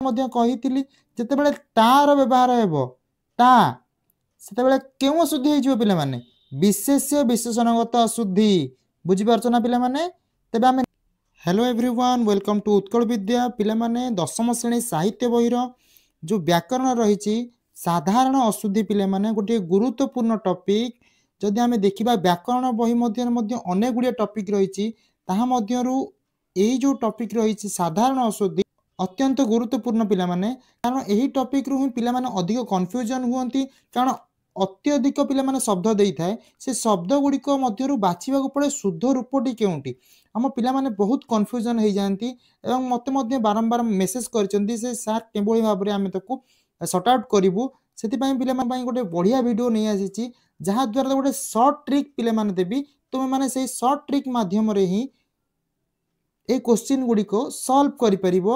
ମଧ୍ୟ କହିଥିଲି, ଯେତେବେଳେ ତାର ବ୍ୟବହାର ହେବ ତା, ସେତେବେଳେ କେଉଁ ଅଶୁଦ୍ଧି ହେଇଯିବ ପିଲାମାନେ? ବିଶେଷ୍ୟ ବିଶେଷଣଗତ ଅଶୁଦ୍ଧି। ବୁଝିପାରୁଛ ନା ପିଲାମାନେ? ତେବେ ଆମେ hello everyone, welcome to Utkal ବିଦ୍ୟା। ପିଲାମାନେ, ଦଶମ ଶ୍ରେଣୀ ସାହିତ୍ୟ ବହିର ଯେଉଁ ବ୍ୟାକରଣ ରହିଛି ସାଧାରଣ ଅଶୁଦ୍ଧି, ପିଲାମାନେ, ଗୋଟିଏ ଗୁରୁତ୍ୱପୂର୍ଣ୍ଣ ଟପିକ୍। ଯଦି ଆମେ ଦେଖିବା, ବ୍ୟାକରଣ ବହି ମଧ୍ୟରେ ମଧ୍ୟ ଅନେକ ଗୁଡ଼ିଏ ଟପିକ୍ ରହିଛି, ତାହା ମଧ୍ୟରୁ ଏଇ ଯେଉଁ ଟପିକ୍ ରହିଛି ସାଧାରଣ ଅଶୁଦ୍ଧି ଅତ୍ୟନ୍ତ ଗୁରୁତ୍ୱପୂର୍ଣ୍ଣ ପିଲାମାନେ, କାରଣ ଏହି ଟପିକ୍ରୁ ହିଁ ପିଲାମାନେ ଅଧିକ କନଫ୍ୟୁଜନ୍ ହୁଅନ୍ତି। କାରଣ ଅତ୍ୟଧିକ ପିଲାମାନେ ଶବ୍ଦ ଦେଇଥାଏ, ସେ ଶବ୍ଦ ଗୁଡ଼ିକ ମଧ୍ୟରୁ ବାଛିବାକୁ ପଡ଼େ ଶୁଦ୍ଧ ରୂପଟି କେଉଁଟି। ଆମ ପିଲାମାନେ ବହୁତ କନଫ୍ୟୁଜନ୍ ହେଇଯାଆନ୍ତି ଏବଂ ମୋତେ ମଧ୍ୟ ବାରମ୍ବାର ମେସେଜ୍ କରିଛନ୍ତି ସେ ସାର୍, କିଭଳି ଭାବରେ ଆମେ ତାକୁ ସର୍ଟ ଆଉଟ୍ କରିବୁ। ସେଥିପାଇଁ ପିଲାମାନଙ୍କ ପାଇଁ ଗୋଟେ ବଢ଼ିଆ ଭିଡ଼ିଓ ନେଇ ଆସିଛି, ଯାହାଦ୍ୱାରା ଗୋଟେ ସର୍ଟ ଟ୍ରିକ୍ ପିଲାମାନେ ଦେବି। ତୁମେମାନେ ସେଇ ସର୍ଟ ଟ୍ରିକ୍ ମାଧ୍ୟମରେ ହିଁ ଏଇ କୋଶ୍ଚିନ୍ ଗୁଡ଼ିକ ସଲ୍ଭ କରିପାରିବ।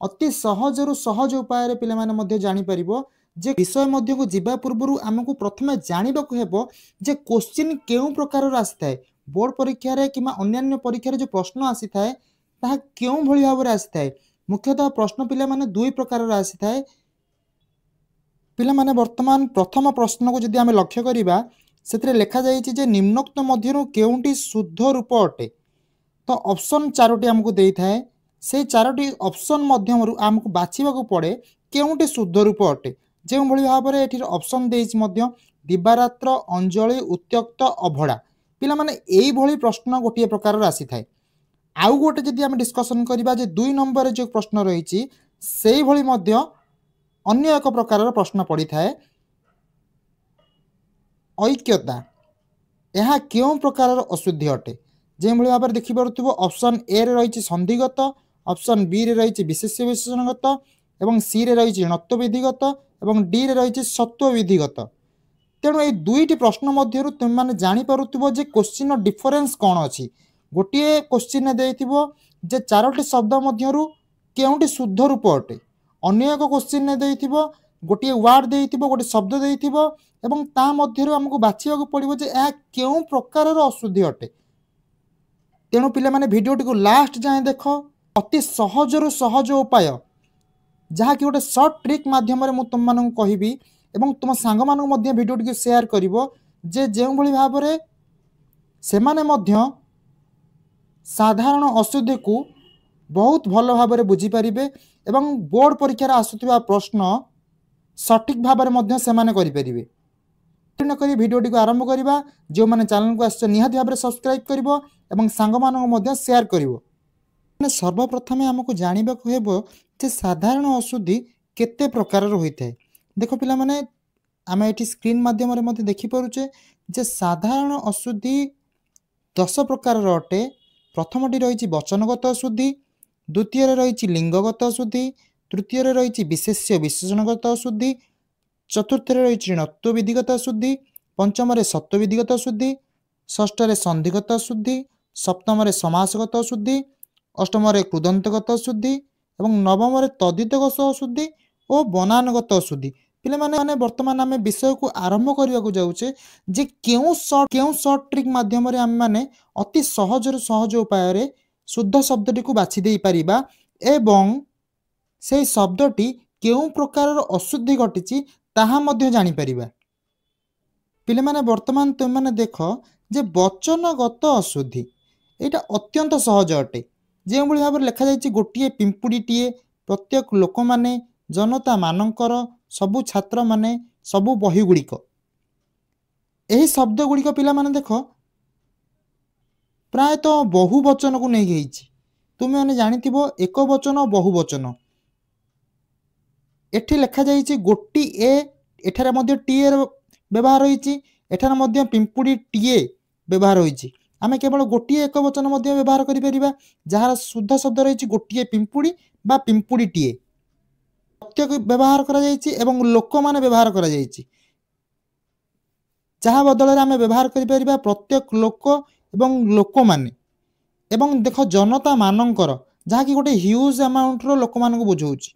ଅତି ସହଜରୁ ସହଜ ଉପାୟରେ ପିଲାମାନେ ମଧ୍ୟ ଜାଣିପାରିବ ଯେ ବିଷୟ ମଧ୍ୟକୁ ଯିବା ପୂର୍ବରୁ ଆମକୁ ପ୍ରଥମେ ଜାଣିବାକୁ ହେବ ଯେ କୋଶ୍ଚିନ୍ କେଉଁ ପ୍ରକାରର ଆସିଥାଏ। ବୋର୍ଡ଼ ପରୀକ୍ଷାରେ କିମ୍ବା ଅନ୍ୟାନ୍ୟ ପରୀକ୍ଷାରେ ଯେଉଁ ପ୍ରଶ୍ନ ଆସିଥାଏ, ତାହା କେଉଁ ଭଳି ଭାବରେ ଆସିଥାଏ। ମୁଖ୍ୟତଃ ପ୍ରଶ୍ନ ପିଲାମାନେ ଦୁଇ ପ୍ରକାରର ଆସିଥାଏ। ପିଲାମାନେ, ବର୍ତ୍ତମାନ ପ୍ରଥମ ପ୍ରଶ୍ନକୁ ଯଦି ଆମେ ଲକ୍ଷ୍ୟ କରିବା, ସେଥିରେ ଲେଖାଯାଇଛି ଯେ ନିମ୍ନୋକ୍ତ ମଧ୍ୟରୁ କେଉଁଟି ଶୁଦ୍ଧ ରୂପ ଅଟେ? ତ ଅପସନ୍ ଚାରୋଟି ଆମକୁ ଦେଇଥାଏ। ସେଇ ଚାରୋଟି ଅପସନ୍ ମଧ୍ୟରୁ ଆମକୁ ବାଛିବାକୁ ପଡ଼େ କେଉଁଟି ଶୁଦ୍ଧ ରୂପ ଅଟେ। ଯେଉଁଭଳି ଭାବରେ ଏଠି ଅପସନ୍ ଦେଇଛି ମଧ୍ୟ ଦିବାରାତ୍ର, ଅଞ୍ଜଳି, ଉତ୍ତ୍ୟକ୍ତ, ଅଭଡ଼ା। ପିଲାମାନେ, ଏଇଭଳି ପ୍ରଶ୍ନ ଗୋଟିଏ ପ୍ରକାରର ଆସିଥାଏ। ଆଉ ଗୋଟେ ଯଦି ଆମେ ଡିସ୍କସନ୍ କରିବା ଯେ 2 ନମ୍ବରରେ ଯେଉଁ ପ୍ରଶ୍ନ ରହିଛି, ସେଇଭଳି ମଧ୍ୟ ଅନ୍ୟ ଏକ ପ୍ରକାରର ପ୍ରଶ୍ନ ପଡ଼ିଥାଏ। ଐକ୍ୟତା, ଏହା କେଉଁ ପ୍ରକାରର ଅଶୁଦ୍ଧି ଅଟେ? ଯେଉଁଭଳି ଭାବରେ ଦେଖିପାରୁଥିବ, ଅପସନ୍ ଏରେ ରହିଛି ସନ୍ଧିଗତ, ଅପସନ୍ ବିରେ ରହିଛି ବିଶେଷ୍ୟ ବିଶେଷଣଗତ ଏବଂ ସିରେ ରହିଛି ଣତ୍ୱବିଧିଗତ ଏବଂ ଡିରେ ରହିଛି ସତ୍ୱବିଧିଗତ। ତେଣୁ ଏଇ ଦୁଇଟି ପ୍ରଶ୍ନ ମଧ୍ୟରୁ ତୁମେମାନେ ଜାଣିପାରୁଥିବ ଯେ କୋଶ୍ଚିନ୍ର ଡିଫରେନ୍ସ କ'ଣ ଅଛି। ଗୋଟିଏ କୋଶ୍ଚିନ୍ରେ ଦେଇଥିବ ଯେ ଚାରୋଟି ଶବ୍ଦ ମଧ୍ୟରୁ କେଉଁଟି ଶୁଦ୍ଧ ରୂପ ଅଟେ, ଅନ୍ୟ ଏକ କୋଶ୍ଚିନ୍ରେ ଦେଇଥିବ ଗୋଟିଏ ୱାର୍ଡ଼ ଦେଇଥିବ, ଗୋଟିଏ ଶବ୍ଦ ଦେଇଥିବ ଏବଂ ତା ମଧ୍ୟରୁ ଆମକୁ ବାଛିବାକୁ ପଡ଼ିବ ଯେ ଏହା କେଉଁ ପ୍ରକାରର ଅଶୁଦ୍ଧି ଅଟେ। ତେଣୁ ପିଲାମାନେ, ଭିଡ଼ିଓଟିକୁ ଲାଷ୍ଟ ଯାଏଁ ଦେଖ। ଅତି ସହଜରୁ ସହଜ ଉପାୟ, ଯାହାକି ଗୋଟେ ସର୍ଟ ଟ୍ରିକ୍ ମାଧ୍ୟମରେ ମୁଁ ତୁମମାନଙ୍କୁ କହିବି ଏବଂ ତୁମ ସାଙ୍ଗମାନଙ୍କୁ ମଧ୍ୟ ଭିଡ଼ିଓଟିକୁ ସେୟାର କରିବ ଯେ ଯେଉଁଭଳି ଭାବରେ ସେମାନେ ମଧ୍ୟ ସାଧାରଣ ଅଶୁଦ୍ଧିକୁ ବହୁତ ଭଲ ଭାବରେ ବୁଝିପାରିବେ ଏବଂ ବୋର୍ଡ଼ ପରୀକ୍ଷାରେ ଆସୁଥିବା ପ୍ରଶ୍ନ ସଠିକ୍ ଭାବରେ ମଧ୍ୟ ସେମାନେ କରିପାରିବେ। ନକରି ଭିଡ଼ିଓଟିକୁ ଆରମ୍ଭ କରିବା। ଯେଉଁମାନେ ଚ୍ୟାନେଲକୁ ଆସିଛ, ନିହାତି ଭାବରେ ସବସ୍କ୍ରାଇବ୍ କରିବ ଏବଂ ସାଙ୍ଗମାନଙ୍କୁ ମଧ୍ୟ ସେୟାର କରିବ। ମାନେ ସର୍ବପ୍ରଥମେ ଆମକୁ ଜାଣିବାକୁ ହେବ ଯେ ସାଧାରଣ ଅଶୁଦ୍ଧି କେତେ ପ୍ରକାରର ହୋଇଥାଏ। ଦେଖ ପିଲାମାନେ, ଆମେ ଏଠି ସ୍କ୍ରିନ୍ ମାଧ୍ୟମରେ ମଧ୍ୟ ଦେଖିପାରୁଛେ ଯେ ସାଧାରଣ ଅଶୁଦ୍ଧି 10 ପ୍ରକାରର ଅଟେ। ପ୍ରଥମଟି ରହିଛି ବଚନଗତ ଅଶୁଦ୍ଧି, ଦ୍ୱିତୀୟରେ ରହିଛି ଲିଙ୍ଗଗତ ଅଶୁଦ୍ଧି, ତୃତୀୟରେ ରହିଛି ବିଶେଷ୍ୟ ବିଶେଷଣଗତ ଅଶୁଦ୍ଧି, ଚତୁର୍ଥରେ ରହିଛି ଣତ୍ୱବିଧିଗତ ଅଶୁଦ୍ଧି, ପଞ୍ଚମରେ ସତ୍ୱବିଧିଗତ ଅଶୁଦ୍ଧି, ଷଷ୍ଠରେ ସନ୍ଧିଗତ ଅଶୁଦ୍ଧି, ସପ୍ତମରେ ସମାସଗତ ଅଶୁଦ୍ଧି, ଅଷ୍ଟମରେ କୃଦନ୍ତଗତ ଅଶୁଦ୍ଧି ଏବଂ ନବମରେ ତଦ୍ଧିତଗତ ଅଶୁଦ୍ଧି ଓ ବନାନଗତ ଅଶୁଦ୍ଧି। ପିଲାମାନେ, ମାନେ ବର୍ତ୍ତମାନ ଆମେ ବିଷୟକୁ ଆରମ୍ଭ କରିବାକୁ ଯାଉଛେ ଯେ କେଉଁ ସର୍ଟ ଟ୍ରିକ୍ ମାଧ୍ୟମରେ ଆମେମାନେ ଅତି ସହଜରୁ ସହଜ ଉପାୟରେ ଶୁଦ୍ଧ ଶବ୍ଦଟିକୁ ବାଛି ଦେଇପାରିବା ଏବଂ ସେଇ ଶବ୍ଦଟି କେଉଁ ପ୍ରକାରର ଅଶୁଦ୍ଧି ଘଟିଛି ତାହା ମଧ୍ୟ ଜାଣିପାରିବା। ପିଲାମାନେ, ବର୍ତ୍ତମାନ ତୁମେମାନେ ଦେଖ ଯେ ବଚନଗତ ଅଶୁଦ୍ଧି, ଏଇଟା ଅତ୍ୟନ୍ତ ସହଜ ଅଟେ। ଯେଉଁଭଳି ଭାବରେ ଲେଖାଯାଇଛି, ଗୋଟିଏ ପିମ୍ପୁଡ଼ିଟିଏ, ପ୍ରତ୍ୟେକ ଲୋକମାନେ, ଜନତାମାନଙ୍କର, ସବୁ ଛାତ୍ରମାନେ, ସବୁ ବହି ଗୁଡ଼ିକ। ଏହି ଶବ୍ଦ ଗୁଡ଼ିକ ପିଲାମାନେ ଦେଖ, ପ୍ରାୟତଃ ବହୁ ବଚନକୁ ନେଇକି ହେଇଛି। ତୁମେମାନେ ଜାଣିଥିବ ଏକ ବଚନ, ବହୁ ବଚନ। ଏଠି ଲେଖାଯାଇଛି ଗୋଟିଏ, ଏଠାରେ ମଧ୍ୟ ଟିଏର ବ୍ୟବହାର ହୋଇଛି, ଏଠାରେ ମଧ୍ୟ ପିମ୍ପୁଡ଼ି ଟିଏ ବ୍ୟବହାର ହୋଇଛି। ଆମେ କେବଳ ଗୋଟିଏ ଏକ ବଚନ ମଧ୍ୟ ବ୍ୟବହାର କରିପାରିବା, ଯାହାର ଶୁଦ୍ଧ ଶବ୍ଦ ରହିଛି ଗୋଟିଏ ପିମ୍ପୁଡ଼ି ବା ପିମ୍ପୁଡ଼ିଟିଏ। ପ୍ରତ୍ୟେକ ବ୍ୟବହାର କରାଯାଇଛି ଏବଂ ଲୋକମାନେ ବ୍ୟବହାର କରାଯାଇଛି, ଯାହା ବଦଳରେ ଆମେ ବ୍ୟବହାର କରିପାରିବା ପ୍ରତ୍ୟେକ ଲୋକ ଏବଂ ଲୋକମାନେ। ଏବଂ ଦେଖ, ଜନତା ମାନଙ୍କର, ଯାହାକି ଗୋଟେ ହ୍ୟୁଜ୍ ଆମାଉଣ୍ଟର ଲୋକମାନଙ୍କୁ ବୁଝାଉଛି,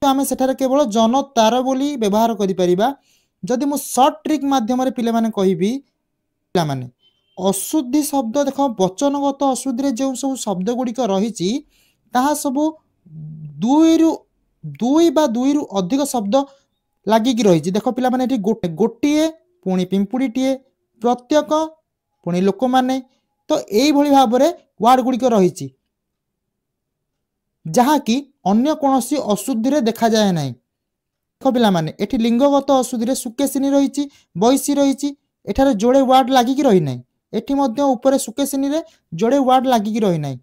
ଆମେ ସେଠାରେ କେବଳ ଜନତାର ବୋଲି ବ୍ୟବହାର କରିପାରିବା। ଯଦି ମୁଁ ସର୍ଟ ଟ୍ରିକ୍ ମାଧ୍ୟମରେ ପିଲାମାନେ କହିବି, ପିଲାମାନେ, ଅଶୁଦ୍ଧି ଶବ୍ଦ ଦେଖ, ବଚନଗତ ଅଶୁଦ୍ଧିରେ ଯେଉଁ ସବୁ ଶବ୍ଦ ଗୁଡ଼ିକ ରହିଛି, ତାହା ସବୁ ଦୁଇରୁ ଦୁଇ ବା ଦୁଇରୁ ଅଧିକ ଶବ୍ଦ ଲାଗିକି ରହିଛି। ଦେଖ ପିଲାମାନେ, ଏଠି ଗୋଟିଏ, ପୁଣି ପିମ୍ପୁଡ଼ିଟିଏ, ପ୍ରତ୍ୟେକ, ପୁଣି ଲୋକମାନେ, ତ ଏଇଭଳି ଭାବରେ ୱାର୍ଡ଼ ଗୁଡ଼ିକ ରହିଛି, ଯାହାକି ଅନ୍ୟ କୌଣସି ଅଶୁଦ୍ଧିରେ ଦେଖାଯାଏ ନାହିଁ। ଦେଖ ପିଲାମାନେ, ଏଠି ଲିଙ୍ଗଗତ ଅଶୁଦ୍ଧିରେ ସୁକେଶିନୀ ରହିଛି, ବୈଶୀ ରହିଛି, ଏଠାରେ ଯୋଡ଼େ ୱାର୍ଡ଼ ଲାଗିକି ରହିନାହିଁ। ଏଠି ମଧ୍ୟ ଉପରେ ସୁକେଶିନୀରେ ଯୋଡ଼େ ୱାର୍ଡ଼ ଲାଗିକି ରହିନାହିଁ।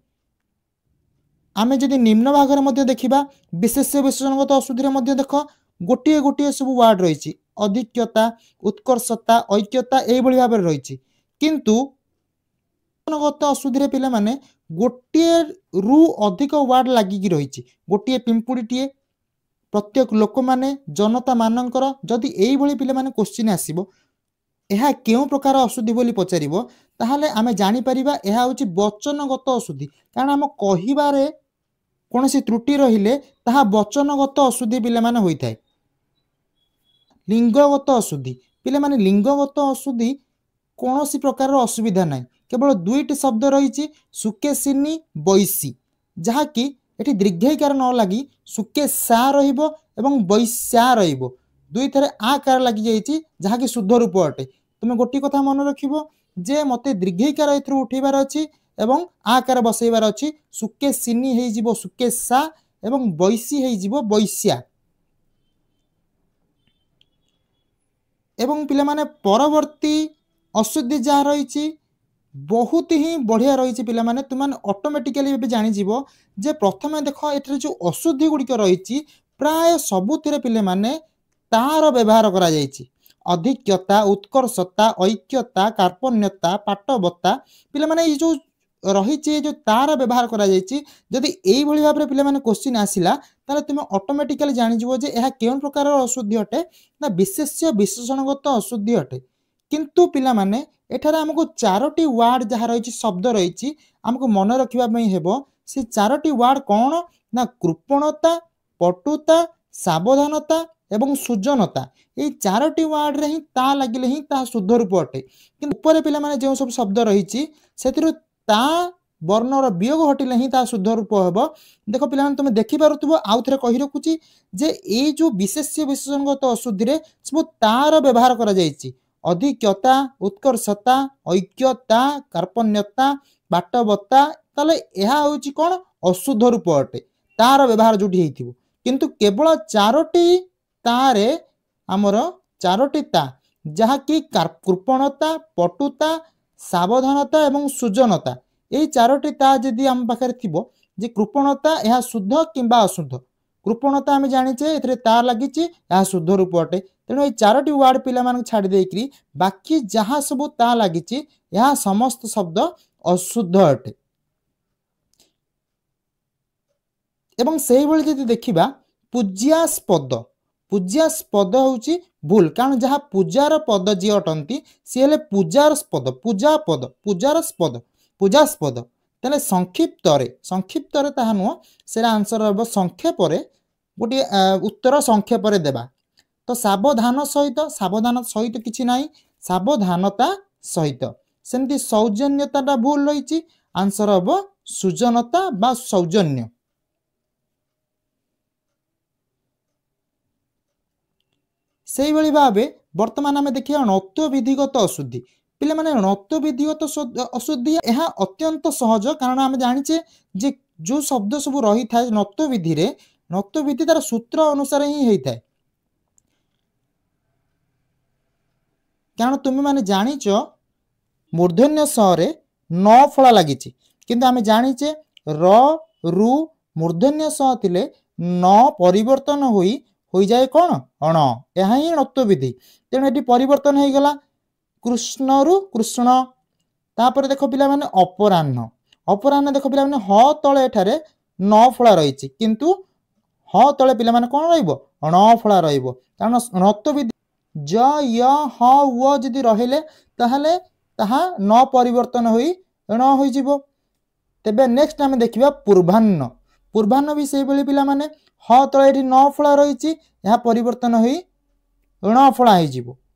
ଆମେ ଯଦି ନିମ୍ନ ଭାଗରେ ମଧ୍ୟ ଦେଖିବା, ବିଶେଷ୍ୟ ବିଶେଷଣଗତ ଅଶୁଦ୍ଧିରେ ମଧ୍ୟ ଦେଖ ଗୋଟିଏ ଗୋଟିଏ ସବୁ ୱାର୍ଡ଼ ରହିଛି, ଅଧିକ୍ୟତା, ଉତ୍କର୍ଷତା, ଐକ୍ୟତା, ଏଇଭଳି ଭାବରେ ରହିଛି। କିନ୍ତୁ ଗତ ଅଶୁଦ୍ଧିରେ ପିଲାମାନେ ଗୋଟିଏ ରୁ ଅଧିକ ୱାର୍ଡ଼ ଲାଗିକି ରହିଛି, ଗୋଟିଏ ପିମ୍ପୁଡ଼ିଟିଏ, ପ୍ରତ୍ୟେକ ଲୋକମାନେ, ଜନତା ମାନଙ୍କର। ଯଦି ଏଇଭଳି ପିଲାମାନେ କୋଶ୍ଚିନ୍ ଆସିବ, ଏହା କେଉଁ ପ୍ରକାର ଅଶୁଦ୍ଧି ବୋଲି ପଚାରିବ, ତାହେଲେ ଆମେ ଜାଣିପାରିବା ଏହା ହେଉଛି ବଚନଗତ ଅଶୁଦ୍ଧି। କାରଣ ଆମ କହିବାରେ କୌଣସି ତ୍ରୁଟି ରହିଲେ ତାହା ବଚନଗତ ଅଶୁଦ୍ଧି ପିଲାମାନେ ହୋଇଥାଏ। ଲିଙ୍ଗଗତ ଅଶୁଦ୍ଧି ପିଲାମାନେ, ଲିଙ୍ଗଗତ ଅଶୁଦ୍ଧି କୌଣସି ପ୍ରକାରର ଅସୁବିଧା ନାହିଁ, କେବଳ ଦୁଇଟି ଶବ୍ଦ ରହିଛି, ସୁକେଶିନୀ, ବୈଶୀ, ଯାହାକି ଏଠି ଦୀର୍ଘଇକାର ନ ଲାଗି ସୁକେଶା ରହିବ ଏବଂ ବୈଶ୍ୟା ରହିବ। ଦୁଇଥରେ ଆକାର ଲାଗିଯାଇଛି, ଯାହାକି ଶୁଦ୍ଧ ରୂପ ଅଟେ। ତୁମେ ଗୋଟିଏ କଥା ମନେ ରଖିବ ଯେ ମୋତେ ଦୀର୍ଘଇକାର ଏଥିରୁ ଉଠେଇବାର ଅଛି ଏବଂ ଆକାର ବସେଇବାର ଅଛି। ସୁକେଶିନୀ ହେଇଯିବ ସୁକେଶା ଏବଂ ବୈଶୀ ହେଇଯିବ ବୈଶ୍ୟା। ଏବଂ ପିଲାମାନେ, ପରବର୍ତ୍ତୀ ଅଶୁଦ୍ଧି ଯାହା ରହିଛି ବହୁତ ହିଁ ବଢ଼ିଆ ରହିଛି। ପିଲାମାନେ, ତୁମେମାନେ ଅଟୋମେଟିକାଲି ଏବେ ଜାଣିଯିବ ଯେ ପ୍ରଥମେ ଦେଖ, ଏଠାରେ ଯେଉଁ ଅଶୁଦ୍ଧି ଗୁଡ଼ିକ ରହିଛି ପ୍ରାୟ ସବୁଥିରେ ପିଲାମାନେ ତାର ବ୍ୟବହାର କରାଯାଇଛି। ଅଧିକ୍ୟତା, ଉତ୍କର୍ଷତା, ଐକ୍ୟତା, କାର୍ପଣ୍ୟତା, ପାଟବତା। ପିଲାମାନେ, ଏଇ ଯେଉଁ ରହିଛି, ଏ ଯେଉଁ ତାର ବ୍ୟବହାର କରାଯାଇଛି, ଯଦି ଏଇଭଳି ଭାବରେ ପିଲାମାନେ କୋଶ୍ଚିନ୍ ଆସିଲା, ତାହେଲେ ତୁମେ ଅଟୋମେଟିକାଲି ଜାଣିଯିବ ଯେ ଏହା କେଉଁ ପ୍ରକାରର ଅଶୁଦ୍ଧି ଅଟେ ନା ବିଶେଷ୍ୟ ବିଶେଷଣଗତ ଅଶୁଦ୍ଧି ଅଟେ। କିନ୍ତୁ ପିଲାମାନେ, ଏଠାରେ ଆମକୁ ଚାରୋଟି ୱାର୍ଡ଼ ଯାହା ରହିଛି, ଶବ୍ଦ ରହିଛି, ଆମକୁ ମନେ ରଖିବା ପାଇଁ ହେବ। ସେ ଚାରୋଟି ୱାର୍ଡ଼ କ'ଣ ନା କୃପଣତା, ପଟୁତା, ସାବଧାନତା ଏବଂ ସୁଜନତା। ଏଇ ଚାରୋଟି ୱାର୍ଡ଼ରେ ହିଁ ତା ଲାଗିଲେ ହିଁ ତାହା ଶୁଦ୍ଧ ରୂପ ଅଟେ। କିନ୍ତୁ ଉପରେ ପିଲାମାନେ ଯେଉଁ ସବୁ ଶବ୍ଦ ରହିଛି ସେଥିରୁ ତା ବର୍ଣ୍ଣର ବିୟୋଗ ଘଟିଲେ ହିଁ ତାହା ଶୁଦ୍ଧ ରୂପ ହେବ। ଦେଖ ପିଲାମାନେ, ତୁମେ ଦେଖିପାରୁଥିବ, ଆଉ ଥରେ କହି ରଖୁଛି ଯେ ଏଇ ଯେଉଁ ବିଶେଷ୍ୟ ବିଶେଷଣଗତ ଅଶୁଦ୍ଧିରେ ସବୁ ତାର ବ୍ୟବହାର କରାଯାଇଛି, ଅଧିକ୍ୟତା, ଉତ୍କର୍ଷତା, ଐକ୍ୟତା, କାର୍ପଣ୍ୟତା, ବାଟବତା, ତାହେଲେ ଏହା ହେଉଛି କ'ଣ ଅଶୁଦ୍ଧ ରୂପ ଅଟେ, ତାର ବ୍ୟବହାର ଯେଉଁଠି ହେଇଥିବ। କିନ୍ତୁ କେବଳ ଚାରୋଟି ତାରେ ଆମର ଚାରୋଟି ତା, ଯାହାକି କୃପଣତା, ପଟୁତା, ସାବଧାନତା ଏବଂ ସୁଜନତା, ଏଇ ଚାରୋଟି ତା ଯଦି ଆମ ପାଖରେ ଥିବ ଯେ କୃପଣତା, ଏହା ଶୁଦ୍ଧ କିମ୍ବା ଅଶୁଦ୍ଧ। କୃପଣତା ଆମେ ଜାଣିଛେ ଏଥିରେ ତା ଲାଗିଛି, ଏହା ଶୁଦ୍ଧ ରୂପ ଅଟେ। ତେଣୁ ଏଇ ଚାରୋଟି ୱାର୍ଡ଼ ପିଲାମାନଙ୍କୁ ଛାଡ଼ି ଦେଇକରି ବାକି ଯାହା ସବୁ ତା ଲାଗିଛି ଏହା ସମସ୍ତ ଶବ୍ଦ ଅଶୁଦ୍ଧ ଅଟେ। ଏବଂ ସେଇଭଳି ଯଦି ଦେଖିବା ପୂଜ୍ୟାସ୍ପଦ, ପୂଜ୍ୟାସ୍ପଦ ହେଉଛି ଭୁଲ, କାରଣ ଯାହା ପୂଜାର ପଦ ଯିଏ ଅଟନ୍ତି ସିଏ ହେଲେ ପୂଜାର ସ୍ପଦ, ପୂଜା ପଦ, ପୂଜାର ସ୍ପଦ, ପୂଜାସ୍ପଦ। ତାହେଲେ ସଂକ୍ଷିପ୍ତରେ, ସଂକ୍ଷିପ୍ତରେ ତାହା ନୁହଁ, ସେଟା ଆନ୍ସର ହେବ ସଂକ୍ଷେପରେ, ଗୋଟିଏ ଉତ୍ତର ସଂକ୍ଷେପରେ ଦେବା। ତ ସାବଧାନ ସହିତ, ସାବଧାନ ସହିତ କିଛି ନାହିଁ, ସାବଧାନତା ସହିତ। ସେମିତି ସୌଜନ୍ୟତାଟା ଭୁଲ ରହିଛି, ଆନ୍ସର ହେବ ସୁଜନତା ବା ସୌଜନ୍ୟ। ସେଇଭଳି ଭାବେ ବର୍ତ୍ତମାନ ଆମେ ଦେଖିବା ଣତ୍ୱ ବିଧିଗତ ଅଶୁଦ୍ଧି। ପିଲାମାନେ, ଣତ୍ୱ ବିଧିଗତ ଅଶୁଦ୍ଧି ଏହା ଅତ୍ୟନ୍ତ ସହଜ, କାରଣ ଆମେ ଜାଣିଛେ ଯେ ଯେଉଁ ଶବ୍ଦ ସବୁ ରହିଥାଏ ଣତ୍ୱ ବିଧିରେ, ଣତ୍ୱ ବିଧି ତାର ସୂତ୍ର ଅନୁସାରେ ହିଁ ହେଇଥାଏ। କାରଣ ତୁମେମାନେ ଜାଣିଛ ମୂର୍ଦ୍ଧନ୍ୟ ସ ରେ ନ ଫଳା ଲାଗିଛି, କିନ୍ତୁ ଆମେ ଜାଣିଛେ ର ରୁ ମୂର୍ଦ୍ଧନ୍ୟ ସ ଥିଲେ ନ ପରିବର୍ତ୍ତନ ହୋଇ ହୋଇଯାଏ କ'ଣ ଅଣ, ଏହା ହିଁ ଣତ୍ୱ ବିଧି। ତେଣୁ ଏଠି ପରିବର୍ତ୍ତନ ହେଇଗଲା କୃଷ୍ଣରୁ କୃଷ୍ଣ। ତାପରେ ଦେଖ ପିଲାମାନେ ଅପରାହ୍ନ, ଅପରାହ୍ନ ଦେଖ ପିଲାମାନେ ହ ତଳେ ଏଠାରେ ନ ଫଳା ରହିଛି, କିନ୍ତୁ ହ ତଳେ ପିଲାମାନେ କ'ଣ ରହିବ? ଣ ଫଳା ରହିବ, କାରଣ ଣତ୍ୱ ବିଧି ଜ ୟ ହ ୱ ଯଦି ରହିଲେ ତାହେଲେ ତାହା ନ ପରିବର୍ତ୍ତନ ହୋଇ ଣ ହୋଇଯିବ। ତେବେ ନେକ୍ସଟ ଆମେ ଦେଖିବା ପୂର୍ବାହ୍ନ। ପୂର୍ବାହ୍ନ ବି ସେଇଭଳି ପିଲାମାନେ ହ ତଳେ ଏଠି ନ ଫଳା ରହିଛି, ଏହା ପରିବର୍ତ୍ତନ ହୋଇ ଣ ଫଳା ହେଇଯିବ।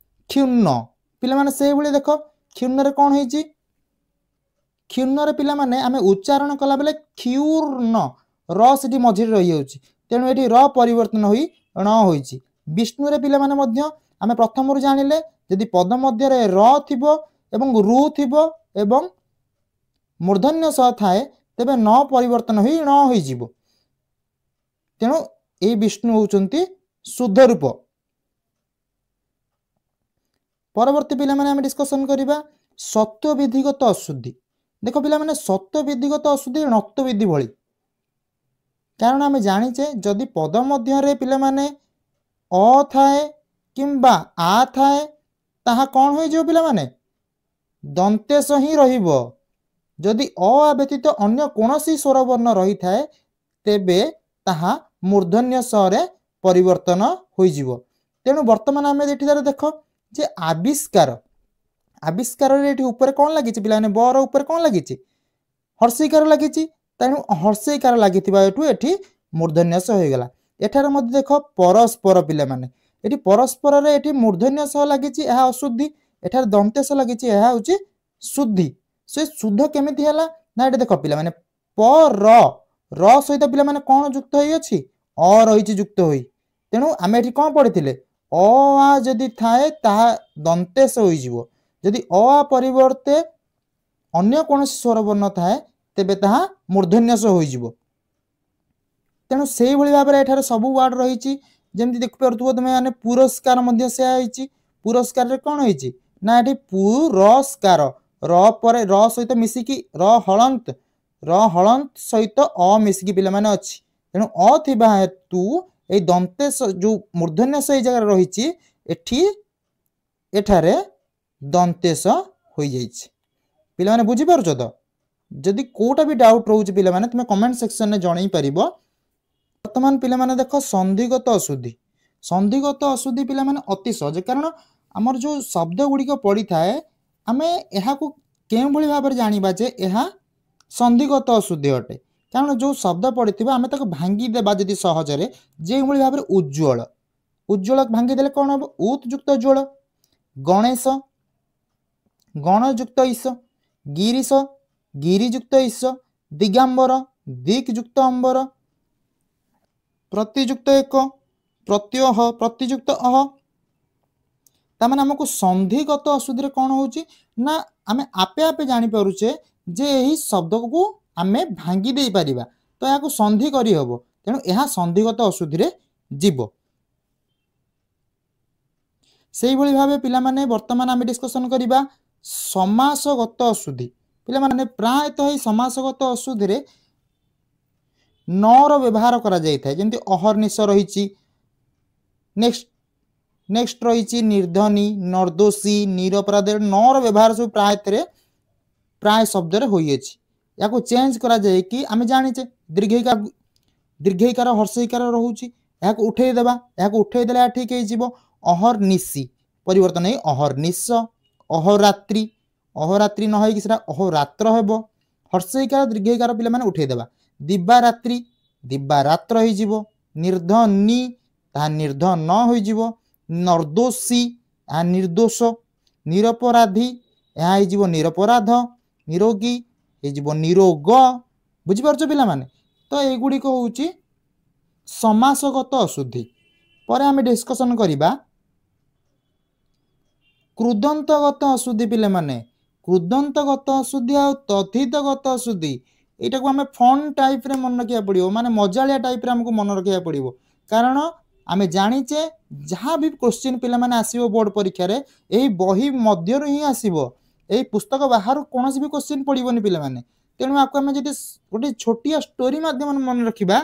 କ୍ଷୁଣ୍ଣ ପିଲାମାନେ ସେଇଭଳି ଦେଖ କ୍ଷୁଣ୍ଣରେ କ'ଣ ହେଇଛି? କ୍ଷୁଣ୍ଣରେ ପିଲାମାନେ ଆମେ ଉଚ୍ଚାରଣ କଲାବେଳେ କ୍ଷୁର୍ଣ୍ଣ, ର ସେଠି ମଝିରେ ରହିଯାଉଛି, ତେଣୁ ଏଠି ର ପରିବର୍ତ୍ତନ ହୋଇ ଣ ହୋଇଛି। ବିଷ୍ଣୁରେ ପିଲାମାନେ ମଧ୍ୟ ଆମେ ପ୍ରଥମରୁ ଜାଣିଲେ, ଯଦି ପଦ ମଧ୍ୟରେ ର ଥିବ ଏବଂ ରୁ ଥିବ ଏବଂ ମୂର୍ଦ୍ଧନ୍ୟ ସ ଥାଏ, ତେବେ ନ ପରିବର୍ତ୍ତନ ହୋଇ ଣ ହୋଇଯିବ। ତେଣୁ ଏଇ ବିଷ୍ଣୁ ହେଉଛନ୍ତି ଶୁଦ୍ଧ ରୂପ। ପରବର୍ତ୍ତୀ ପିଲାମାନେ ଆମେ ଡିସ୍କସନ୍ କରିବା ସତ୍ୱବିଧିଗତ ଅଶୁଦ୍ଧି। ଦେଖ ପିଲାମାନେ, ସତ୍ୱବିଧିଗତ ଅଶୁଦ୍ଧି ଣତ୍ୱବିଧି ଭଳି, କାରଣ ଆମେ ଜାଣିଛେ ଯଦି ପଦ ମଧ୍ୟରେ ପିଲାମାନେ ଅ ଥାଏ କିମ୍ବା ଆ ଥାଏ, ତାହା କ'ଣ ହୋଇଯିବ ପିଲାମାନେ? ଦନ୍ତେଶ ହିଁ ରହିବ। ଯଦି ଅ ଆ ବ୍ୟତୀତ ଅନ୍ୟ କୌଣସି ସ୍ୱରବର୍ଣ୍ଣ ରହିଥାଏ, ତେବେ ତାହା ମୂର୍ଦ୍ଧନ୍ୟ ସ ରେ ପରିବର୍ତ୍ତନ ହୋଇଯିବ। ତେଣୁ ବର୍ତ୍ତମାନ ଆମେ ଏଠି ଦେଖ ଯେ ଆବିଷ୍କାର, ଆବିଷ୍କାରରେ ଏଠି ଉପରେ କ'ଣ ଲାଗିଛି ପିଲାମାନେ? ବର ଉପରେ କ'ଣ ଲାଗିଛି? ହର୍ଷଇକାର ଲାଗିଛି। ତେଣୁ ହର୍ଷଇକାର ଲାଗିଥିବା ଏଠୁ ଏଠି ମୂର୍ଦ୍ଧନ୍ୟ ସ ହୋଇଗଲା। ଏଠାରେ ମଧ୍ୟ ଦେଖ ପରସ୍ପର, ପିଲାମାନେ ଏଠି ପରସ୍ପରରେ ଏଠି ମୂର୍ଦ୍ଧନ୍ୟ ସ ଲାଗିଛି, ଏହା ଅଶୁଦ୍ଧି। ଏଠାରେ ଦନ୍ତେଶ ଲାଗିଛି, ଏହା ହେଉଛି ଶୁଦ୍ଧି। ସେ ଶୁଦ୍ଧ କେମିତି ହେଲା ନା ଏଠି ଦେଖ ପିଲାମାନେ, ପ ର ର ସହିତ ପିଲାମାନେ କ'ଣ ଯୁକ୍ତ ହୋଇଅଛି? ଅ ରହିଛି ଯୁକ୍ତ ହୋଇ। ତେଣୁ ଆମେ ଏଠି କ'ଣ ପଢିଥିଲେ? ଅ ଆ ଯଦି ଥାଏ ତାହା ଦନ୍ତେଶ ହୋଇଯିବ। ଯଦି ଅ ଆ ପରିବର୍ତ୍ତେ ଅନ୍ୟ କୌଣସି ସ୍ୱରବର୍ଣ୍ଣ ଥାଏ, ତେବେ ତାହା ମୂର୍ଦ୍ଧନ୍ୟ ସ ହୋଇଯିବ। ତେଣୁ ସେଇଭଳି ଭାବରେ ଏଠାରେ ସବୁ ୱାର୍ଡ ରହିଛି, ଯେମିତି ଦେଖିପାରୁଥିବ ତୁମେ ମାନେ। ପୁରସ୍କାର ମଧ୍ୟ ସେୟା ହେଇଛି। ପୁରସ୍କାରରେ କ'ଣ ହେଇଛି ନା ଏଠି ପୁରସ୍କାର, ର ପରେ ର ସହିତ ମିଶିକି ର ହଳନ୍ତ, ର ହଳନ୍ତ ସହିତ ଅ ମିଶିକି ପିଲାମାନେ ଅଛି। ତେଣୁ ଅ ଥିବା ହେତୁ ଏଇ ଦନ୍ତେଶ ଯୋଉ ମୂର୍ଦ୍ଧନ୍ୟ ଏଇ ଜାଗାରେ ରହିଛି, ଏଠି ଏଠାରେ ଦନ୍ତେଶ ହୋଇଯାଇଛି। ପିଲାମାନେ ବୁଝିପାରୁଛ ତ? ଯଦି କୋଉଟା ବି ଡାଉଟ୍ ରହୁଛି ପିଲାମାନେ, ତୁମେ କମେଣ୍ଟ ସେକ୍ସନରେ ଜଣେଇ ପାରିବ। ବର୍ତ୍ତମାନ ପିଲାମାନେ ଦେଖ ସନ୍ଧିଗତ ଅଶୁଦ୍ଧି। ସନ୍ଧିଗତ ଅଶୁଦ୍ଧି ପିଲାମାନେ ଅତି ସହଜ, କାରଣ ଆମର ଯେଉଁ ଶବ୍ଦ ଗୁଡ଼ିକ ପଡ଼ିଥାଏ, ଆମେ ଏହାକୁ କେଉଁଭଳି ଭାବରେ ଜାଣିବା ଯେ ଏହା ସନ୍ଧିଗତ ଅଶୁଦ୍ଧି ଅଟେ? କାରଣ ଯେଉଁ ଶବ୍ଦ ପଡ଼ିଥିବ ଆମେ ତାକୁ ଭାଙ୍ଗିଦେବା ଯଦି ସହଜରେ, ଯେଉଁଭଳି ଭାବରେ ଉଜ୍ଜ୍ୱଳ, ଉଜ୍ଜ୍ୱଳ ଭାଙ୍ଗିଦେଲେ କ'ଣ ହେବ? ଉତ୍ ଯୁକ୍ତ ଜ୍ୱଳ। ଗଣେଶ, ଗଣଯୁକ୍ତ ଈଶ। ଗିରିଶ, ଗିରିଯୁକ୍ତ ଈଶ। ଦିଗାମ୍ବର, ଦିକ୍ ଯୁକ୍ତ ଅମ୍ବର। ପ୍ରତିଯୁକ୍ତ ଏକ, ପ୍ରତ୍ୟହ, ପ୍ରତିଯୁକ୍ତ ଅହ। ତାମାନେ ଆମକୁ ସନ୍ଧିଗତ ଅଶୁଦ୍ଧିରେ କ'ଣ ହେଉଛି ନା ଆମେ ଆପେ ଆପେ ଜାଣିପାରୁଛେ ଯେ ଏହି ଶବ୍ଦକୁ ଆମେ ଭାଙ୍ଗି ଦେଇପାରିବା, ତ ଏହାକୁ ସନ୍ଧି କରିହେବ। ତେଣୁ ଏହା ସନ୍ଧିଗତ ଅଶୁଦ୍ଧିରେ ଯିବ। ସେଇଭଳି ଭାବେ ପିଲାମାନେ ବର୍ତ୍ତମାନ ଆମେ ଡିସ୍କସନ୍ କରିବା ସମାସଗତ ଅଶୁଦ୍ଧି। ପିଲାମାନେ, ପ୍ରାୟତଃ ଏହି ସମାସଗତ ଅଶୁଦ୍ଧିରେ ନର ବ୍ୟବହାର କରାଯାଇଥାଏ, ଯେମିତି ଅହର୍ନିଶ ରହିଛି, ନେକ୍ସଟ ରହିଛି ନିର୍ଦ୍ଧନୀ, ନିର୍ଦ୍ଦୋଷୀ, ନିରପରାଧ। ନର ବ୍ୟବହାର ସବୁ ପ୍ରାୟ ଏଥିରେ ପ୍ରାୟ ଶବ୍ଦରେ ହୋଇଅଛି। ୟାକୁ ଚେଞ୍ଜ କରାଯାଇକି ଆମେ ଜାଣିଛେ ଦୀର୍ଘଇକାର, ଦୀର୍ଘଇକାର ହର୍ଷଇକାର ରହୁଛି, ଏହାକୁ ଉଠେଇ ଦେବା। ଏହାକୁ ଉଠେଇ ଦେଲେ ଏହା ଠିକ୍ ହେଇଯିବ। ଅହର୍ନିଶି ପରିବର୍ତ୍ତନ ହେଇ ଅହର୍ନିଶ। ଅହରାତ୍ରି, ଅହରାତ୍ରି ନ ହେଇକି ସେଟା ଅହରାତ୍ର ହେବ। ହର୍ଷଇକାର ଦୀର୍ଘଇକାର ପିଲାମାନେ ଉଠେଇଦେବା। ଦିବାରାତ୍ରି, ଦିବାରାତ୍ର ହେଇଯିବ। ନିର୍ଦ୍ଧନୀ, ତାହା ନିର୍ଦ୍ଧନ ହୋଇଯିବ। ନିର୍ଦ୍ଦୋଷୀ, ଏହା ନିର୍ଦ୍ଦୋଷ। ନିରପରାଧୀ, ଏହା ହେଇଯିବ ନିରପରାଧ। ନିରୋଗୀ ହେଇଯିବ ନିରୋଗ। ବୁଝିପାରୁଛ ପିଲାମାନେ? ତ ଏଇଗୁଡ଼ିକ ହେଉଛି ସମାସଗତ ଅଶୁଦ୍ଧି। ପରେ ଆମେ ଡିସ୍କସନ୍ କରିବା କୃଦନ୍ତଗତ ଅଶୁଦ୍ଧି। ପିଲାମାନେ, କୃଦନ୍ତଗତ ଅଶୁଦ୍ଧି ଆଉ ତଦ୍ଧିତଗତ ଅଶୁଦ୍ଧି, ଏଇଟାକୁ ଆମେ ଫନ୍ ଟାଇପ୍ରେ ମନେ ରଖିବାକୁ ପଡ଼ିବ, ମାନେ ମଜାଳିଆ ଟାଇପ୍ରେ ଆମକୁ ମନେ ରଖିବାକୁ ପଡ଼ିବ। କାରଣ ଆମେ ଜାଣିଛେ ଯାହା ବି କୋଶ୍ଚିନ୍ ପିଲାମାନେ ଆସିବ ବୋର୍ଡ଼ ପରୀକ୍ଷାରେ, ଏହି ବହି ମଧ୍ୟରୁ ହିଁ ଆସିବ। ଏହି ପୁସ୍ତକ ବାହାରୁ କୌଣସି ବି କୋଶ୍ଚିନ୍ ପଡ଼ିବନି ପିଲାମାନେ। ତେଣୁ ଆକୁ ଆମେ ଯଦି ଗୋଟେ ଛୋଟିଆ ଷ୍ଟୋରି ମାଧ୍ୟମରେ ମନେ ରଖିବା,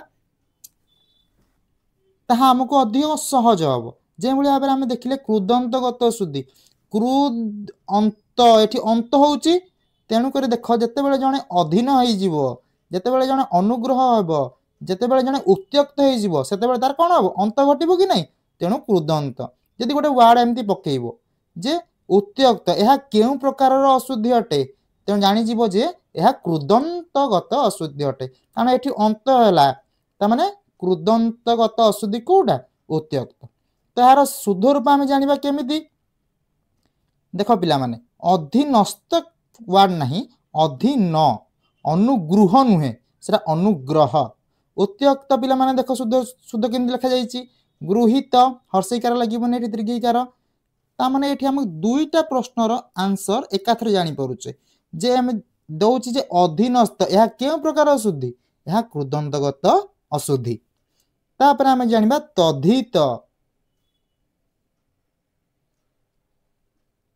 ତାହା ଆମକୁ ଅଧିକ ସହଜ ହେବ। ଯେଉଁଭଳି ଭାବରେ ଆମେ ଦେଖିଲେ କୃଦନ୍ତଗତ ଶୁଦ୍ଧି, କୃଦ୍ ଅନ୍ତ, ଏଠି ଅନ୍ତ ହେଉଛି। ତେଣୁକରି ଦେଖ, ଯେତେବେଳେ ଜଣେ ଅଧୀନ ହେଇଯିବ, ଯେତେବେଳେ ଜଣେ ଅନୁଗ୍ରହ ହେବ, ଯେତେବେଳେ ଜଣେ ଉତ୍ତ୍ୟକ୍ତ ହେଇଯିବ, ସେତେବେଳେ ତାର କ'ଣ ହେବ? ଅନ୍ତ ଘଟିବ କି ନାହିଁ? ତେଣୁ କୃଦନ୍ତ। ଯଦି ଗୋଟେ ୱାର୍ଡ ଏମିତି ପକେଇବ ଯେ ଉତ୍ତ୍ୟକ୍ତ, ଏହା କେଉଁ ପ୍ରକାରର ଅଶୁଦ୍ଧି ଅଟେ? ତେଣୁ ଜାଣିଯିବ ଯେ ଏହା କୃଦନ୍ତଗତ ଅଶୁଦ୍ଧି ଅଟେ, କାରଣ ଏଠି ଅନ୍ତ ହେଲା। ତାମାନେ କୃଦନ୍ତଗତ ଅଶୁଦ୍ଧି କୋଉଟା? ଉତ୍ତ୍ୟକ୍ତ। ତ ଏହାର ଶୁଦ୍ଧ ରୂପ ଆମେ ଜାଣିବା କେମିତି? ଦେଖ ପିଲାମାନେ, ଅଧୀନସ୍ଥ ୱାର୍ଡ ନାହିଁ, ଅଧୀନ, ଅନୁଗୃହ ନୁହେଁ, ସେଟା ଅନୁଗ୍ରହ। ଉତ୍ତ୍ୟକ୍ତ ପିଲାମାନେ ଦେଖ ଶୁଦ୍ଧ ଶୁଦ୍ଧ କେମିତି ଲେଖାଯାଇଛି। ଗୃହୀତ ହର୍ଷଇକାର ଲାଗିବନି, ଏଠି ଦୀର୍ଘଇକାର। ତାମାନେ ଏଠି ଆମେ ଦୁଇଟା ପ୍ରଶ୍ନର ଆନ୍ସର ଏକାଥରେ ଜାଣିପାରୁଛେ ଯେ ଆମେ ଦଉଛି ଯେ ଅଧୀନସ୍ଥ ଏହା କେଉଁ ପ୍ରକାର ଅଶୁଦ୍ଧି? ଏହା କୃଦନ୍ତଗତ ଅଶୁଦ୍ଧି। ତାପରେ ଆମେ ଜାଣିବା ତଦ୍ଧିତ।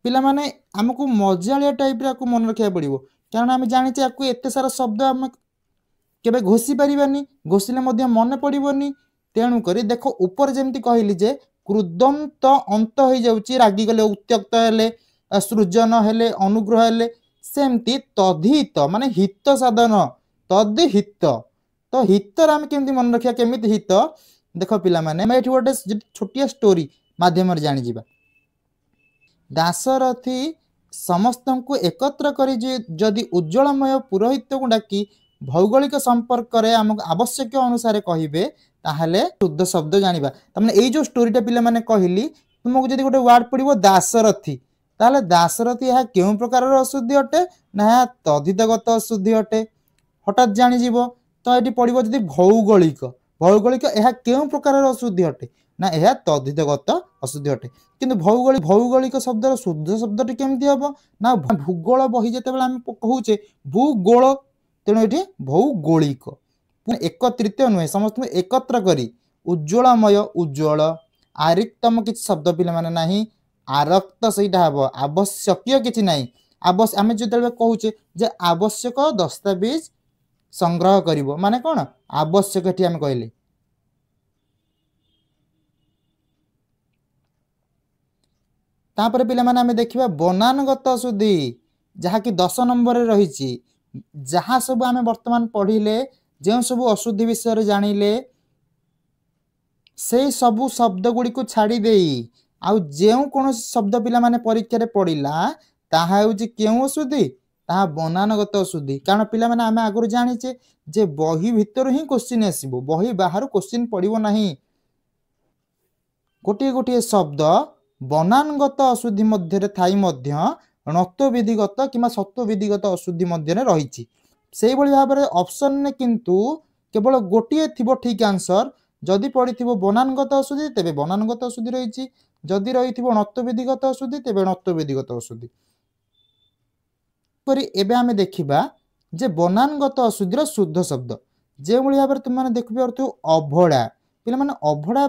ପିଲାମାନେ ଆମକୁ ମଜାଳିଆ ଟାଇପ୍ର ଆକୁ ମନେ ରଖିବାକୁ ପଡ଼ିବ, କାରଣ ଆମେ ଜାଣିଛେ ଆକୁ ଏତେ ସାରା ଶବ୍ଦ ଆମେ କେବେ ଘୋଷି ପାରିବାନି, ଘୋଷିଲେ ମଧ୍ୟ ମନେ ପଡ଼ିବନି। ତେଣୁକରି ଦେଖ ଉପରେ ଯେମିତି କହିଲି ଯେ କୃଦନ୍ତ ଅନ୍ତ ହେଇଯାଉଛି, ରାଗିଗଲେ, ଉତ୍ତ୍ୟକ୍ତ ହେଲେ, ସୃଜନ ହେଲେ, ଅନୁଗ୍ରହ ହେଲେ, ସେମିତି ତଦ୍ହିତ ମାନେ ହିତ ସାଧନ, ତଦ୍ହିତ। ତ ହିତରେ ଆମେ କେମିତି ମନେ ରଖିବା କେମିତି ହିତ? ଦେଖ ପିଲାମାନେ, ଆମେ ଏଠି ଗୋଟେ ଛୋଟିଆ ଷ୍ଟୋରି ମାଧ୍ୟମରେ ଜାଣିଯିବା। ଦାଶରଥୀ ସମସ୍ତଙ୍କୁ ଏକତ୍ର କରି ଯଦି ଉଜ୍ଜ୍ୱଳମୟ ପୁରୋହିତକୁ ଡାକି ଭୌଗୋଳିକ ସମ୍ପର୍କରେ ଆମକୁ ଆବଶ୍ୟକ ଅନୁସାରେ କହିବେ, ତାହେଲେ ଶୁଦ୍ଧ ଶବ୍ଦ ଜାଣିବା। ତାମାନେ ଏଇ ଯେଉଁ ଷ୍ଟୋରିଟା ପିଲାମାନେ କହିଲି ତୁମକୁ, ଯଦି ଗୋଟେ ୱାର୍ଡ ପଡ଼ିବ ଦାଶରଥୀ, ତାହେଲେ ଦାଶରଥୀ ଏହା କେଉଁ ପ୍ରକାରର ଅଶୁଦ୍ଧି ଅଟେ? ନା ଏହା ତଦ୍ଧିତଗତ ଅଶୁଦ୍ଧି ଅଟେ, ହଠାତ୍ ଜାଣିଯିବ। ତ ଏଠି ପଡ଼ିବ ଯଦି ଭୌଗୋଳିକ, ଭୌଗୋଳିକ ଏହା କେଉଁ ପ୍ରକାରର ଅଶୁଦ୍ଧି ଅଟେ? ନା ଏହା ତଦ୍ଧିତଗତ ଅଶୁଦ୍ଧି ଅଟେ। କିନ୍ତୁ ଭୌଗୋଳିକ, ଭୌଗୋଳିକ ଶବ୍ଦର ଶୁଦ୍ଧ ଶବ୍ଦଟି କେମିତି ହେବ? ନା ଭୂଗୋଳ ବହି ଯେତେବେଳେ ଆମେ କହୁଛେ ଭୂଗୋଳ, ତେଣୁ ଏଠି ଭୌଗୋଳିକ ଏକତ୍ରିତ ନୁହେଁ, ସମସ୍ତଙ୍କୁ ଏକତ୍ର କରି। ଉଜ୍ଜ୍ୱଳମୟ ଉଜ୍ଜ୍ୱଳ, ଆରିକ୍ତମ କିଛି ଶବ୍ଦ ପିଲାମାନେ ନାହିଁ, ଆରକ୍ତ ସେଇଟା ହେବ। ଆବଶ୍ୟକୀୟ କିଛି ନାହିଁ। ଆମେ ଯେତେବେଳେ କହୁଛେ ଯେ ଆବଶ୍ୟକ ଦସ୍ତାବିଜ ସଂଗ୍ରହ କରିବ, ମାନେ କ'ଣ ଆବଶ୍ୟକ ଏଠି ଆମେ କହିଲେ। ତାପରେ ପିଲାମାନେ ଆମେ ଦେଖିବା ବନାନଗତ ଅଶୁଦ୍ଧି, ଯାହାକି 10 ନମ୍ବରରେ ରହିଛି। ଯାହା ସବୁ ଆମେ ବର୍ତ୍ତମାନ ପଢ଼ିଲେ, ଯେଉଁ ସବୁ ଅଶୁଦ୍ଧି ବିଷୟରେ ଜାଣିଲେ, ସେଇ ସବୁ ଶବ୍ଦ ଗୁଡ଼ିକୁ ଛାଡ଼ି ଦେଇ ଆଉ ଯେଉଁ କୌଣସି ଶବ୍ଦ ପିଲାମାନେ ପରୀକ୍ଷାରେ ପଡ଼ିଲା, ତାହା ହେଉଛି କେଉଁ ଅଶୁଦ୍ଧି? ତାହା ବନାନଗତ ଅଶୁଦ୍ଧି। କାରଣ ପିଲାମାନେ ଆମେ ଆଗରୁ ଜାଣିଛେ ଯେ ବହି ଭିତରୁ ହିଁ କୋଶ୍ଚିନ୍ ଆସିବ, ବହି ବାହାରୁ କୋଶ୍ଚିନ୍ ପଡ଼ିବ ନାହିଁ। ଗୋଟିଏ ଗୋଟିଏ ଶବ୍ଦ ବନାନଗତ ଅଶୁଦ୍ଧି ମଧ୍ୟରେ ଥାଇ ମଧ୍ୟ ଣତ୍ୱବିଧିଗତ କିମ୍ବା ସତ୍ୱବିଧିଗତ ଅଶୁଦ୍ଧି ମଧ୍ୟରେ ରହିଛି। ସେଇଭଳି ଭାବରେ ଅପସନରେ କିନ୍ତୁ କେବଳ ଗୋଟିଏ ଥିବ ଠିକ୍ ଆନ୍ସର। ଯଦି ପଡ଼ିଥିବ ବନାନଗତ ଅଶୁଦ୍ଧି, ତେବେ ବନାନଗତ ଅଶୁଦ୍ଧି ରହିଛି। ଯଦି ରହିଥିବ ଣତ୍ୱବିଧିଗତ ଅଶୁଦ୍ଧି, ତେବେ ଣତ୍ୱବିଧିଗତ ଅଶୁଦ୍ଧି। କରି ଏବେ ଆମେ ଦେଖିବା ଯେ ବନାନଗତ ଅଶୁଦ୍ଧିର ଶୁଦ୍ଧ ଶବ୍ଦ। ଯେଉଁଭଳି ଭାବରେ ତୁମେମାନେ ଦେଖିପାରୁଥିବ ଅଭଡ଼ା, ପିଲାମାନେ ଅଭଡ଼ା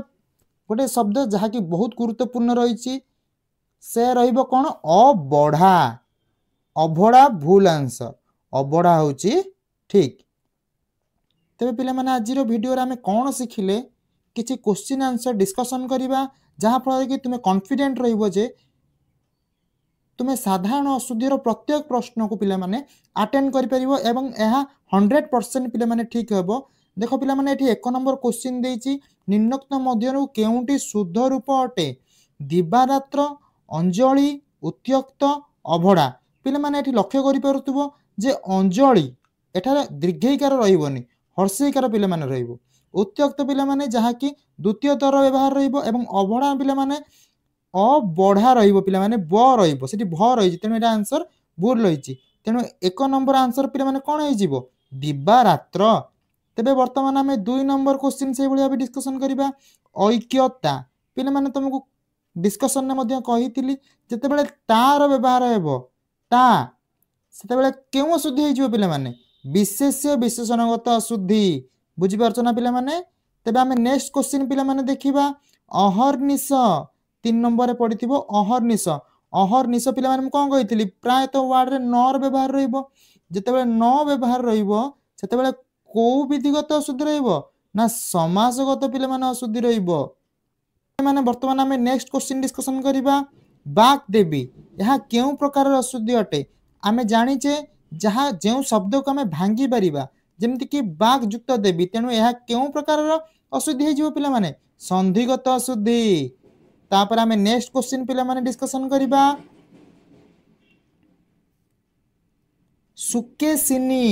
ଗୋଟେ ଶବ୍ଦ ଯାହାକି ବହୁତ ଗୁରୁତ୍ୱପୂର୍ଣ୍ଣ ରହିଛି, ସେ ରହିବ କ'ଣ? ଅବଢ଼ା। ଅଭଡ଼ା ଭୁଲ ଆନ୍ସର, ଅବଢ଼ା ହେଉଛି ଠିକ୍। ତେବେ ପିଲାମାନେ ଆଜିର ଭିଡ଼ିଓରେ ଆମେ କ'ଣ ଶିଖିଲେ? କିଛି କୋଶ୍ଚିନ୍ ଆନ୍ସର ଡିସ୍କସନ୍ କରିବା, ଯାହାଫଳରେ କି ତୁମେ କନଫିଡେଣ୍ଟ ରହିବ ଯେ ତୁମେ ସାଧାରଣ ଅଶୁଦ୍ଧିର ପ୍ରତ୍ୟେକ ପ୍ରଶ୍ନକୁ ପିଲାମାନେ ଆଟେଣ୍ଡ କରିପାରିବ ଏବଂ ଏହା 100% ପିଲାମାନେ ଠିକ୍ ହେବ। ଦେଖ ପିଲାମାନେ, ଏଠି 1 ନମ୍ବର କୋଶ୍ଚିନ୍ ଦେଇଛି, ନିମ୍ନୋକ୍ତ ମଧ୍ୟରୁ କେଉଁଟି ଶୁଦ୍ଧ ରୂପ ଅଟେ? ଦିବାରାତ୍ର, ଅଞ୍ଜଳି, ଉତ୍ତ୍ୟକ୍ତ, ଅଭଡ଼ା। ପିଲାମାନେ ଏଠି ଲକ୍ଷ୍ୟ କରିପାରୁଥିବ ଯେ ଅଞ୍ଜଳି ଏଠାରେ ଦୀର୍ଘଇକାର ରହିବନି, ହର୍ଷଇକାର ପିଲାମାନେ ରହିବ। ଉତ୍ତ୍ୟକ୍ତ ପିଲାମାନେ ଯାହାକି ଦ୍ୱିତୀୟ ତର ବ୍ୟବହାର ରହିବ, ଏବଂ ଅଭଡ଼ା ପିଲାମାନେ ଅବଢ଼ା ରହିବ, ପିଲାମାନେ ବ ରହିବ, ସେଠି ଭ ରହିଛି, ତେଣୁ ଏଇଟା ଆନ୍ସର ଭୁଲ ରହିଛି। ତେଣୁ 1 ନମ୍ବର ଆନ୍ସର ପିଲାମାନେ କ'ଣ ହେଇଯିବ? ଦିବାରାତ୍ର। ତେବେ ବର୍ତ୍ତମାନ ଆମେ 2 ନମ୍ବର କୋଶ୍ଚିନ୍ ସେଇଭଳି ଭାବେ ଡିସ୍କସନ୍ କରିବା। ଐକ୍ୟତା, ପିଲାମାନେ ତୁମକୁ ଡିସ୍କସନରେ ମଧ୍ୟ କହିଥିଲି, ଯେତେବେଳେ ତାର ବ୍ୟବହାର ହେବ ତା, ସେତେବେଳେ କେଉଁ ଅଶୁଦ୍ଧି ହେଇଯିବ ପିଲାମାନେ? ବିଶେଷ୍ୟ ବିଶେଷଣଗତ ଅଶୁଦ୍ଧି। ବୁଝିପାରୁଛ ନା ପିଲାମାନେ? ତେବେ ଆମେ ନେକ୍ସଟ କୋଶ୍ଚିନ୍ ପିଲାମାନେ ଦେଖିବା। ଅହର୍ନିଶ, 3 ନମ୍ବରରେ ପଡ଼ିଥିବ ଅହର୍ନିଶ। ଅହର୍ନିଶ ପିଲାମାନେ ମୁଁ କ'ଣ କହିଥିଲି? ପ୍ରାୟତଃ ୱାର୍ଡରେ ନର ବ୍ୟବହାର ରହିବ। ଯେତେବେଳେ ନ ବ୍ୟବହାର ରହିବ, ସେତେବେଳେ କେଉଁ ବିଧିଗତ ଅଶୁଦ୍ଧି ରହିବ? ନା ସମାସଗତ ପିଲାମାନେ ଅଶୁଦ୍ଧି ରହିବ। ମାନେ ବର୍ତ୍ତମାନ ଆମେ ନେକ୍ସଟ କୋଶ୍ଚିନ୍ ଡିସ୍କସନ୍ କରିବା। ବାକ୍ ଦେବୀ ଏହା କେଉଁ ପ୍ରକାରର ଅଶୁଦ୍ଧି ଅଟେ? ଆମେ ଜାଣିଛେ ଯାହା ଯେଉଁ ଶବ୍ଦକୁ ଆମେ ଭାଙ୍ଗି ପାରିବା, ଯେମିତିକି ବାକ୍ ଯୁକ୍ତ ଦେବୀ, ତେଣୁ ଏହା କେଉଁ ପ୍ରକାରର ଅଶୁଦ୍ଧି ହେଇଯିବ ପିଲାମାନେ? ସନ୍ଧିଗତ ଅଶୁଦ୍ଧି। ତାପରେ ଆମେ ନେକ୍ସଟ କୋଶ୍ଚିନ୍ ପିଲାମାନେ ଡିସ୍କସନ୍ କରିବା। ସୁକେଶିନୀ,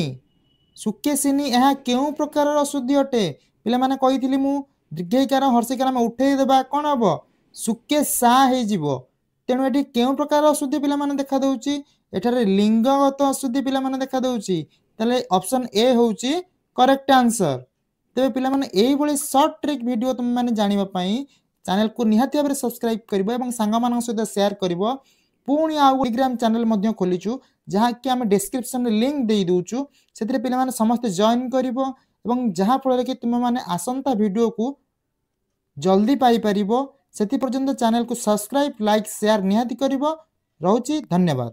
ସୁକେଶିନୀ ଏହା କେଉଁ ପ୍ରକାରର ଅଶୁଦ୍ଧି ଅଟେ? ପିଲାମାନେ କହିଥିଲି ମୁଁ ଦୀର୍ଘଇକାର ହର୍ଷିକାର ଆମେ ଉଠେଇ ଦେବା, କ'ଣ ହବ? ସୁକେଶା ହେଇଯିବ। ତେଣୁ ଏଠି କେଉଁ ପ୍ରକାର ଅଶୁଦ୍ଧି ପିଲାମାନେ ଦେଖାଦେଉଛି? ଏଠାରେ ଲିଙ୍ଗଗତ ଅଶୁଦ୍ଧି ପିଲାମାନେ ଦେଖାଦେଉଛି। ତାହେଲେ ଅପସନ୍ ଏ ହେଉଛି କରେକ୍ଟ ଆନ୍ସର। ତେବେ ପିଲାମାନେ, ଏଇଭଳି ସର୍ଟ ଟ୍ରିକ୍ ଭିଡ଼ିଓ ତୁମେମାନେ ଜାଣିବା ପାଇଁ ଚ୍ୟାନେଲକୁ ନିହାତି ଭାବରେ ସବସ୍କ୍ରାଇବ୍ କରିବ ଏବଂ ସାଙ୍ଗମାନଙ୍କ ସହିତ ସେୟାର କରିବ। ପୁଣି ଆଉ ଟେଲିଗ୍ରାମ ଚ୍ୟାନେଲ ମଧ୍ୟ ଖୋଲିଛୁ, ଯାହାକି ଆମେ ଡେସ୍କ୍ରିପସନରେ ଲିଙ୍କ ଦେଇ ଦେଉଛୁ। ସେଥିରେ ପିଲାମାନେ ସମସ୍ତେ ଜଏନ୍ କରିବ ଏବଂ ଯାହାଫଳରେ କି ତୁମେମାନେ ଆସନ୍ତା ଭିଡ଼ିଓକୁ ଜଲ୍ଦି ପାଇପାରିବ। ସେଥିପର୍ଯ୍ୟନ୍ତ ଚ୍ୟାନେଲକୁ ସବସ୍କ୍ରାଇବ୍, ଲାଇକ୍, ସେୟାର ନିହାତି କରିବ। ରହୁଛି, ଧନ୍ୟବାଦ।